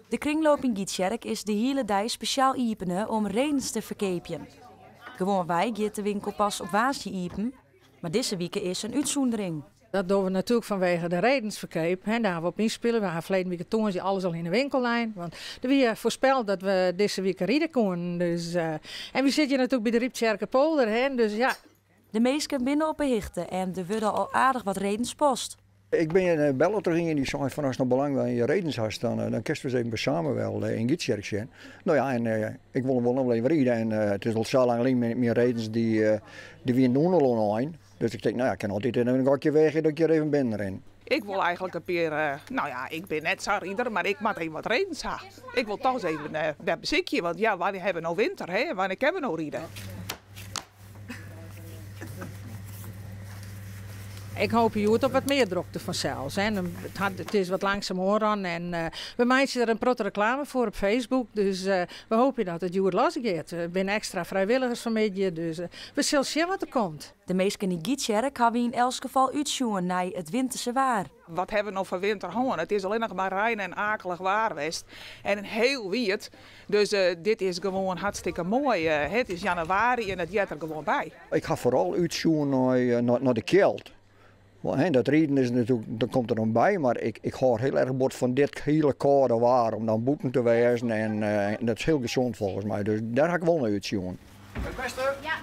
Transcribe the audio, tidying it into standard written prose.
De kringloop yn Gytsjerk is de hiele dei spesjaal iepene om redens te ferkeapjen. Gewoanwei giet de winkel pas op woansdei iepen, mar dizze wike is in útsûndering. Dat dogge we natuerlik fanwege de redensferkeap. Dêr hawwe we op ynspile. We hawwe ferleden wike tongersdei alles al yn de winkel lein. Want der wie foarspeld dat we dizze wike ride koenen. Dus, en we sitte hjir natuerlik by de Ryptsjerkerpolder. Hè, dus ja. De minsken binne op 'e hichte en der wurde al aardich wat redens post. Ik bin belle troch ien dy sei fan ast noch belang by je redens hast, dan dan kinst ris even by Samuel yn Gytsjerk sjen. No ja, en ik wol wol noch wol even ride en it is al sa lang lyn, myn redens dy dy wienen oan al oan ein. Dus ik tink, no ja, ik kin altyd even in gokje weagje dat ik hjir even binnen rin. Ik wol eigentlik in pear, no ja, ik bin net sa'n rider, mar ik moat even wat redens ha. Ik wol toch ris even wer besykje, want ja, wannear hawwe we no winter, hè? Wannear kinne we no ride? Ik hoopje hjoed op wat mear drokte fansels. It is wat langsum oanrûn en we meitsje der in protte reklame foar op Facebook. Dus we hoopje dat it hjoed los giet. Der binne ekstra frijwilligers fanmiddei, dus we sille sjen wat der komt. De minsken yn Gytsjerk hawwe yn elts gefal útsjoen nei it winterse waar. Wat hawwe we no foar winter hân? It is allinnich mar rein en akelich waar west en hiel wiet. Dus dit is gewoan hartstikke moai. It is jannewaris en it heart der gewoan by. Ik ha foaral útsjoen nei de kjeld. Want dat riden is natuerlik, dat komt der dan by, mar ik, ik hâld hiel erch bot fan dit hiele kâlde waar om dan bûten te wêzen en dat is hiel gesond folgens my. Dus dêr ha ik wol nei útsjoen. It bêste. Ja.